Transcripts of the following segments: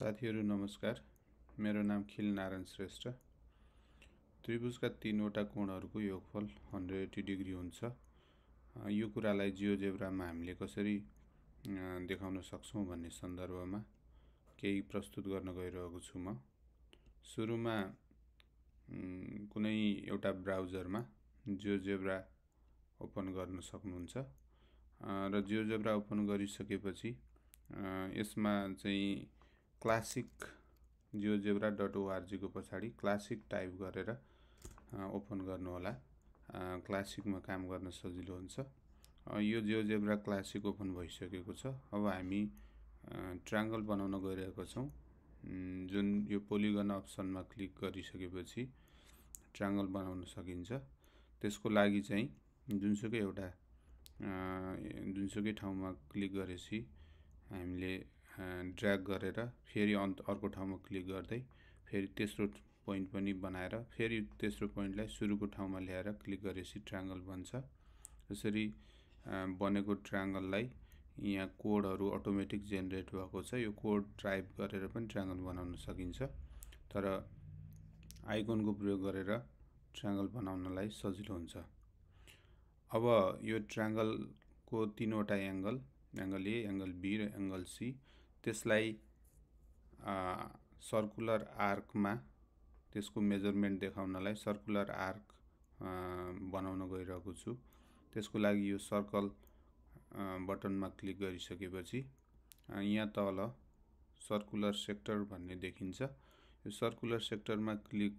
साथीहरु नमस्कार। मेरो नाम खिल नारायण श्रेष्ठ। त्रिभुजका तीनवटा कोणहरुको योगफल 180 डिग्री हुन्छ। यो कुरालाई जियोजेब्रामा हामीले कसरी देखाउन सक्छौं भन्ने सन्दर्भमा केही प्रस्तुत गर्न गइरहेको छु म। सुरुमा कुनै एउटा ब्राउजरमा जियोजेब्रा ओपन गर्न सक्नुहुन्छ र जियोजेब्रा ओपन गरिसकेपछि यसमा चाहिँ क्लासिक geogebra.org को पछाडि क्लासिक टाइप गरेर ओपन गर्नु होला। क्लासिकमा काम गर्न सजिलो हुन्छ। यो जियोजेब्रा क्लासिक ओपन भइसकेको छ। अब हामी ट्रायंगल बनाउन गइरहेका छौं। जुन यो पोलिगन अप्सनमा क्लिक गरिसकेपछि ट्रायंगल बनाउन सकिन्छ। त्यसको लागि चाहिँ जुनसुकै ठाउँमा क्लिक गरेपछि हामीले ड्र्याग गरेर फेरि अर्को ठाउँमा क्लिक गर्दै फेरि तेस्रो पोइन्ट पनि बनाएर फेरि तेस्रो पोइन्टलाई सुरुको ठाउँमा ल्याएर क्लिक गरेपछि ट्रायंगल बन्छ। यसरी बनेको ट्रायंगललाई यहाँ कोडहरु अटोमेटिक जेनेरेट भएको छ। यो कोड टाइप गरेर पनि ट्रायंगल बनाउन सकिन्छ। तर आइकनको प्रयोग गरेर ट्रायंगल बनाउनलाई सजिलो हुन्छ। अब यो ट्रायंगलको तीनवटा एंगल ए, एंगल बी र एंगल सी, त्यसलाई सर्कुलर आर्कमा त्यसको मेजरमेन्ट देखाउनलाई सर्कुलर आर्क बनाउन गइरहेको छु। त्यसको लागि यो सर्कल बटनमा क्लिक गरिसकेपछि यहाँ तल सर्कुलर सेक्टर भन्ने देखिन्छ। यो सर्कुलर सेक्टरमा क्लिक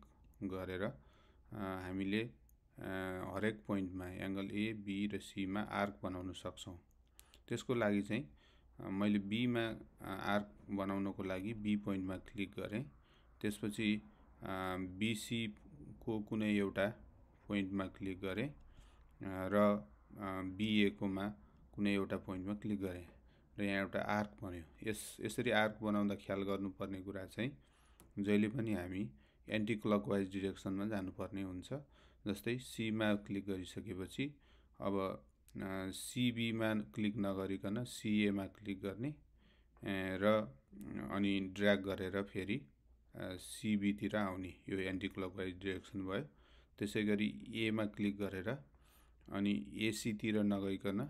गरेर हामीले हरेक पोइन्टमा एंगल ए, बी र सी मा आर्क बनाउन सक्छौं। त्यसको लागि चाहिँ मैले बी मा आर्क बनाउनको लागि बी पोइन्टमा क्लिक गरे। त्यसपछि बीसी को कुनै एउटा पोइन्टमा क्लिक गरे र बीए कोमा कुनै एउटा पोइन्टमा क्लिक गरे र यहाँ एउटा आर्क बन्यो। यसरी आर्क बनाउँदा ख्याल गर्नुपर्ने कुरा चाहिँ जहिले पनि हामी एन्टी क्लकवाइज डाइरेक्सनमा जानुपर्ने हुन्छ। जस्तै सी मा क्लिक गरिसकेपछि अब सीबी मा क्लिक नगरिकन सीए मा क्लिक गर्ने र अनि ड्र्याग गरेर फेरि सीबी तिर आउने, यो एन्टी क्लकवाइज डाइरेक्सन भयो। त्यसैगरी ए मा क्लिक गरेर अनि एसी तिर नगइकन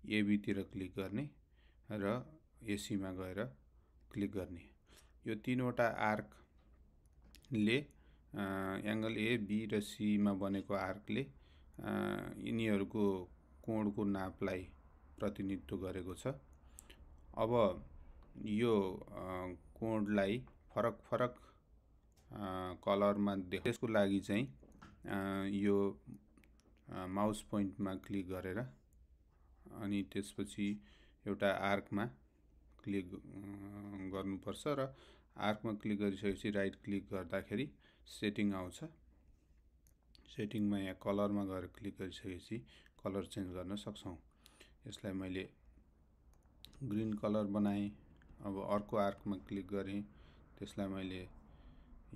एबी तिर क्लिक गर्ने र एसी मा गएर क्लिक गर्ने। यो तीनवटा आर्कले एंगल ए, बी र सी मा बनेको आर्कले यिनीहरुको कोणको नापलाई प्रतिनिधित्व गरेको छ। अब यो कोणलाई फरक कलरमा त्यसको लागि चाहिँ यो माउस पोइन्टमा क्लिक गरेर अनि त्यसपछि एउटा आर्कमा क्लिक गर्नुपर्छ र आर्कमा क्लिक गरिसकेपछि राइट क्लिक गर्दाखेरि सेटिङ आउँछ। सेटिङमा यहाँ कलरमा गएर क्लिक गरिसकेपछि कलर चेन्ज गर्न सक्छौं। यसलाई मैले ग्रीन कलर बनाए। अब अर्को आर्कमा क्लिक गरे, त्यसलाई मैले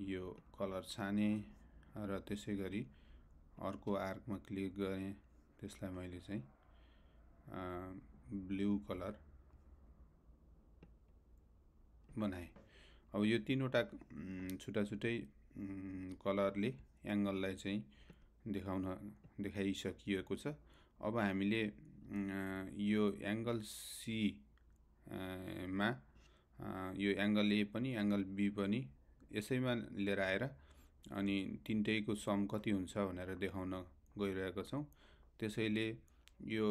यो कलर छाने र त्यसैगरी अर्को आर्कमा क्लिक गरे, त्यसलाई मैले चाहिँ ब्लू कलर बनाए। अब यो तीनवटा छुटाछुटै कलरले एंगललाई चाहिँ देखाइसकिएको छ। अब हामीले यो एंगल सी मा यो एंगल ए पनि एंगल बी पनि यसैमा लिएर आएर अनि तीनटैको सम कति हुन्छ भनेर देखाउन गइरहेका छौं। त्यसैले यो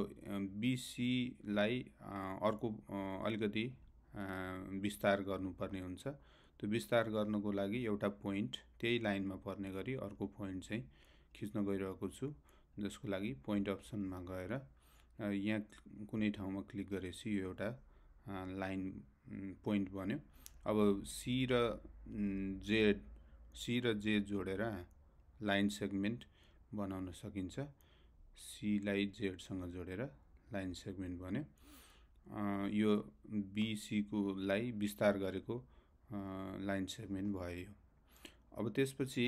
बीसी लाई अर्को अलिकति विस्तार गर्नुपर्ने हुन्छ। त्यो विस्तार गर्नको लागि एउटा पोइन्ट त्यही लाइनमा पर्ने गरी अर्को पोइन्ट चाहिँ खिच्न गइरहेको छु। जसको लागि पोइन्ट अप्सनमा गएर यहाँ कुनै ठाउँमा क्लिक गरेपछि यो एउटा लाइन पोइन्ट बन्यो। अब सी र जे जोडेर लाइन सेगमेन्ट बनाउन सकिन्छ। सी लाई जेड सँग जोडेर लाइन सेगमेन्ट बन्यो। यो बीसी को लाई विस्तार गरेको लाइन सेगमेन्ट भयो। अब त्यसपछि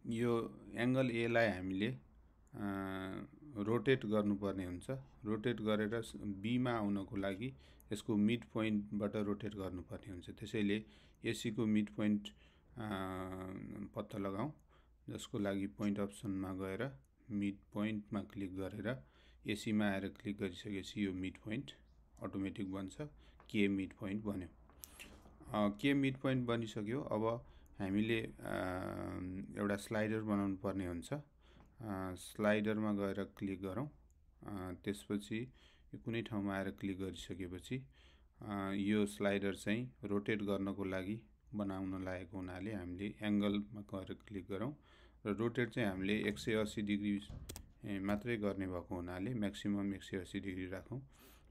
यो एंगल ए लाई हामीले रोटेट गर्नुपर्ने हुन्छ। रोटेट गरेर बीमा आउनको लागि यसको मिड पोइन्टबाट रोटेट गर्नुपर्ने हुन्छ। त्यसैले एसीको मिड पोइन्ट पत्ता लगाऊ, जसको लागि पोइन्ट अप्सनमा गएर मिड पोइन्टमा क्लिक गरेर एसीमा आएर क्लिक गरिसकेपछि यो मिड पोइन्ट अटोमेटिक बन्छ। के मिड पोइन्ट बन्यो। के मिड पोइन्ट बनिसक्यो। अब हामीले एउटा स्लाइडर बनाउनु पर्ने हुन्छ। स्लाइडरमा गएर क्लिक गरौँ। त्यसपछि कुनै ठाउँमा आएर क्लिक गरिसकेपछि यो स्लाइडर चाहिँ रोटेट गर्नको लागि बनाउन लागेको हुनाले हामीले एङ्गलमा गएर क्लिक गरौँ र रोटेट चाहिँ हामीले 180 डिग्री मात्रै गर्ने भएको हुनाले म्याक्सिमम 180 डिग्री राखौँ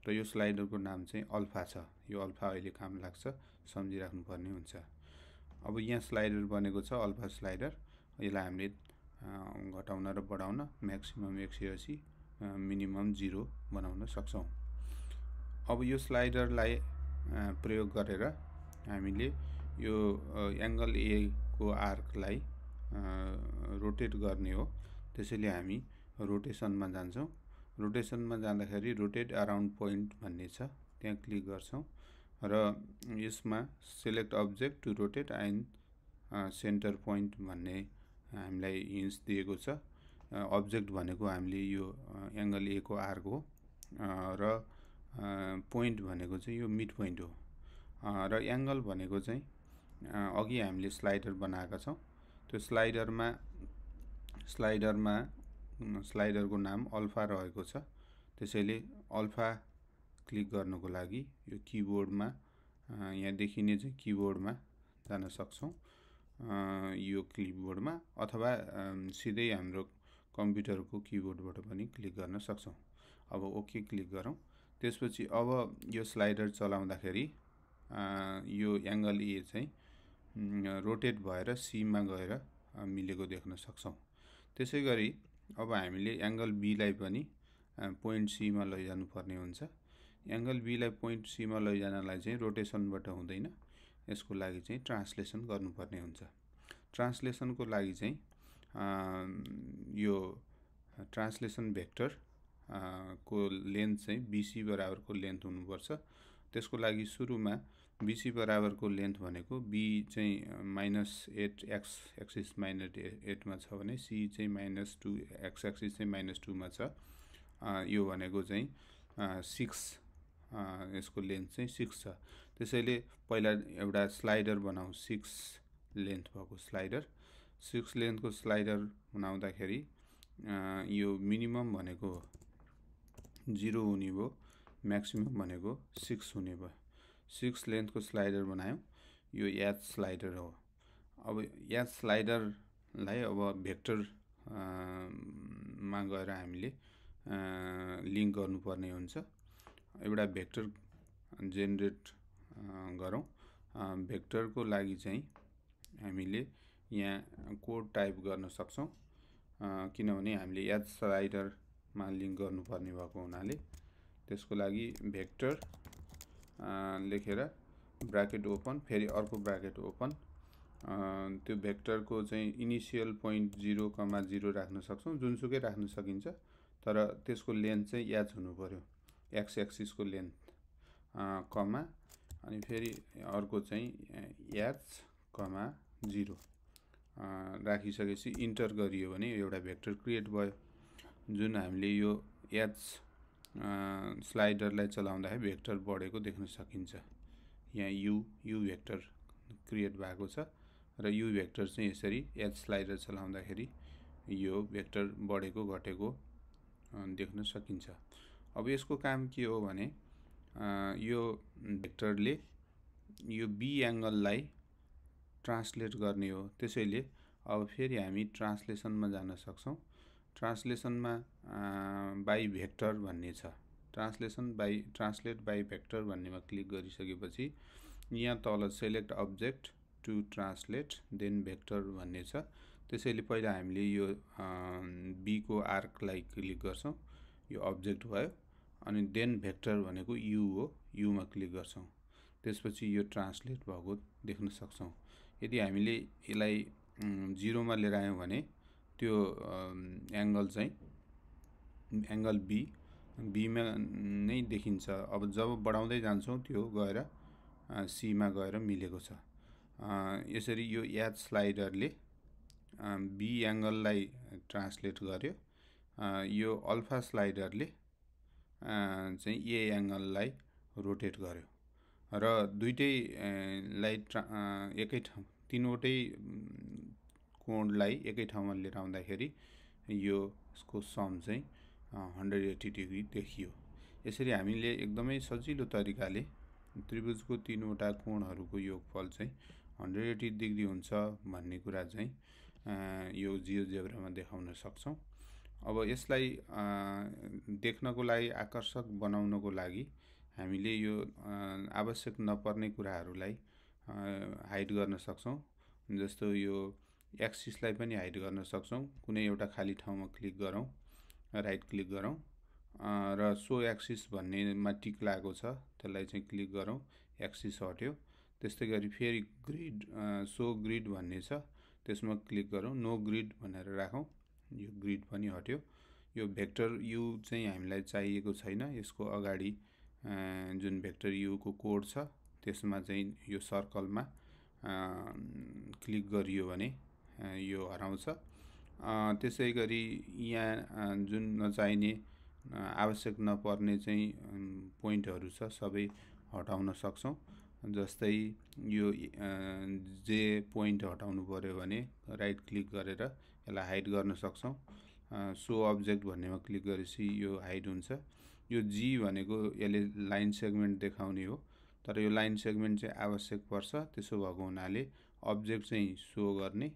र यो स्लाइडरको नाम चाहिँ अल्फा छ। यो अल्फा अहिले काम लाग्छ, सम्झिराख्नुपर्ने हुन्छ। अब यहाँ स्लाइडर बनेको छ, अल्फा स्लाइडर। यसलाई हामीले घटाउन र बढाउन म्याक्सिमम 180 मिनिमम 0 बनाउन सक्छौँ। अब यो स्लाइडरलाई प्रयोग गरेर हामीले यो एङ्गल ए को आर्कलाई रोटेट गर्ने हो। त्यसैले हामी रोटेसनमा जान्छौँ। रोटेसनमा जाँदाखेरि रोटेट अराउन्ड पोइन्ट भन्ने छ, त्यहाँ क्लिक गर्छौँ र यसमा select object to rotate and centre point भन्ने हामीलाई हिन्ट्स दिएको छ। अब्जेक्ट भनेको हामीले यो एङ्गल ए को आर्क हो र पोइन्ट भनेको चाहिँ यो मिड पोइन्ट हो र एङ्गल भनेको चाहिँ अघि हामीले स्लाइडर बनाएका छौँ। त्यो स्लाइडरको नाम अल्फा रहेको छ। त्यसैले अल्फा क्लिक गर्नको लागि यो किबोर्डमा यहाँ देखिने चाहिँ किबोर्डमा जान सक्छौँ। यो किबोर्डमा अथवा सिधै हाम्रो कम्प्युटरको किबोर्डबाट पनि क्लिक गर्न सक्छौँ। अब ओके क्लिक गरौँ। त्यसपछि अब यो स्लाइडर चलाउँदाखेरि यो एङ्गल ए चाहिँ रोटेट भएर सीमा गएर मिलेको देख्न सक्छौँ। त्यसै गरी अब हामीले एङ्गल बीलाई पनि पोइन्ट सीमा लैजानु पर्ने हुन्छ। एङ्गल बीलाई पोइन्ट सीमा लैजानलाई चाहिँ रोटेसनबाट हुँदैन, यसको लागि चाहिँ ट्रान्सलेसन गर्नुपर्ने हुन्छ। ट्रान्सलेसनको लागि चाहिँ यो ट्रान्सलेसन भेक्टर को लेन्थ चाहिँ बीसी बराबरको लेन्थ हुनुपर्छ। त्यसको लागि सुरुमा बीसी बराबरको लेन्थ भनेको बी चाहिँ -8 एक्स एक्सिस -8 मा छ भने सी चाहिँ -2 एक्स एक्सिस चाहिँ -2 मा छ। यो भनेको चाहिँ 6 यसको लेन्थ चाहिँ 6 छ। त्यसैले पहिला एउटा स्लाइडर बनाऊ, 6 लेन्थ भएको स्लाइडर। 6 लेन्थको स्लाइडर बनाउँदाखेरि यो मिनिमम भनेको 0 हुने भयो, म्याक्सिमम भनेको 6 हुने भयो। 6 लेन्थको स्लाइडर बनायौँ। यो एच स्लाइडर हो। अब एच स्लाइडरलाई अब भेक्टर मा गएर हामीले लिङ्क गर्नुपर्ने हुन्छ। एउटा भेक्टर जेनेरेट गरौँ। भेक्टरको लागि चाहिँ हामीले यहाँ कोड टाइप गर्न सक्छौँ, किनभने हामीले एच स्लाइडरमा लिङ्क गर्नुपर्ने भएको हुनाले। त्यसको लागि भेक्टर लेखेर ब्राकेट ओपन, फेरि अर्को ब्राकेट ओपन। त्यो भेक्टरको चाहिँ इनिसियल पोइन्ट 0,0 राख्न सक्छौँ, जुनसुकै राख्न सकिन्छ, तर त्यसको लेन्थ चाहिँ एच हुनु पर्यो, एक्स एक्सिसको लेन्थ कमा अनि फेरि अर्को चाहिँ एच कमा 0 राखिसकेपछि इन्टर गरियो भने एउटा भेक्टर क्रिएट भयो, जुन हामीले यो एच स्लाइडरलाई चलाउँदाखेरि भेक्टर बढेको देख्न सकिन्छ। यहाँ यु भेक्टर क्रिएट भएको छ र यु भेक्टर चाहिँ यसरी एच स्लाइडर चलाउँदाखेरि यो भेक्टर बढेको घटेको देख्न सकिन्छ। अब यसको काम के हो भने यो भेक्टरले यो बी एङ्गललाई ट्रान्सलेट गर्ने हो। त्यसैले अब फेरि हामी ट्रान्सलेसनमा जान सक्छौँ। ट्रान्सलेसनमा बाई भेक्टर भन्ने छ। ट्रान्सलेट बाई भेक्टर भन्नेमा क्लिक गरिसकेपछि यहाँ तल select object to translate then vector भन्ने छ। त्यसैले पहिला हामीले यो बी को आर्कलाई क्लिक गर्छौँ, यो अब्जेक्ट भयो, अनि देन भेक्टर भनेको यु हो, युमा क्लिक गर्छौँ। त्यसपछि यो ट्रान्सलेट भएको देख्न सक्छौँ। यदि हामीले यसलाई 0 मा लिएर आयौँ भने त्यो एङ्गल चाहिँ एङ्गल बीमा नै देखिन्छ। अब जब बढाउँदै जान्छौँ त्यो गएर सीमा गएर मिलेको छ। यसरी यो याद स्लाइडरले बी एङ्गललाई ट्रान्सलेट गर्यो। यो अल्फा स्लाइडरले चाहिँ ए एङ्गललाई रोटेट गर्यो र दुईटैलाई एकै ठाउँ तीनवटै कोणलाई एकै ठाउँमा लिएर आउँदाखेरि यसको सम चाहिँ 180 डिग्री देखियो। यसरी हामीले एकदमै सजिलो तरिकाले त्रिभुजको तीनवटा कोणहरूको योगफल चाहिँ 180 डिग्री हुन्छ भन्ने कुरा चाहिँ यो जियोजेब्रामा देखाउन सक्छौँ। अब यसलाई देख्नको लागि आकर्षक बनाउनको लागि हामीले यो आवश्यक नपर्ने कुराहरूलाई हाइड गर्न सक्छौँ। जस्तो यो एक्सिसलाई पनि हाइड गर्न सक्छौँ। कुनै एउटा खाली ठाउँमा क्लिक गरौँ, राइट क्लिक गरौँ र सो एक्सिस भन्नेमा टिक लागेको छ त्यसलाई चाहिँ क्लिक गरौँ, एक्सिस हट्यो। त्यस्तै गरी फेरि ग्रिड सो ग्रिड भन्ने छ त्यसमा क्लिक गरौँ, नो ग्रिड भनेर राखौँ, यो ग्रिड पनि हट्यो। यो भेक्टर यु चाहिँ हामीलाई चाहिएको छैन। यसको अगाडि जुन भेक्टर युको कोड छ त्यसमा चाहिँ यो सर्कलमा क्लिक गरियो भने यो हराउँछ। त्यसै गरी यहाँ जुन नचाहिने आवश्यक नपर्ने चाहिँ पोइन्टहरू छ सबै हटाउन सक्छौँ। जस्तै यो जे पोइन्ट हटाउनु पर्यो भने राइट क्लिक गरेर यसलाई हाइड गर्न सक्छौँ। सो अब्जेक्ट भन्नेमा क्लिक गरेपछि यो हाइड हुन्छ। यो जी भनेको यसले लाइन सेगमेन्ट देखाउने हो, तर यो लाइन सेगमेन्ट चाहिँ आवश्यक पर्छ। त्यसो भएको हुनाले अब्जेक्ट चाहिँ सो गर्ने,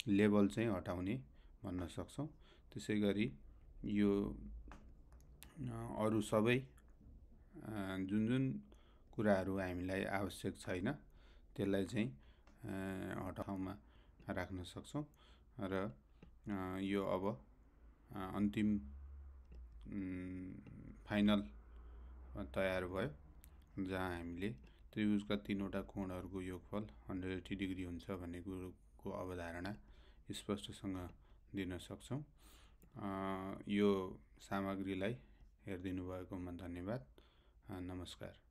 लेबल चाहिँ हटाउने भन्न सक्छौँ। त्यसै गरी यो अरू सबै जुन जुन कुराहरू हामीलाई आवश्यक छैन त्यसलाई चाहिँ हटाउमा राख्न सक्छौँ र यो अब अन्तिम फाइनल तयार भयो, जहाँ हामीले त्रिभुजका तीनवटा कोणहरूको योगफल 180 डिग्री हुन्छ भन्ने कुरोको अवधारणा स्पष्टसँग दिन सक्छौँ। यो सामग्रीलाई हेरिदिनु भएकोमा धन्यवाद। नमस्कार।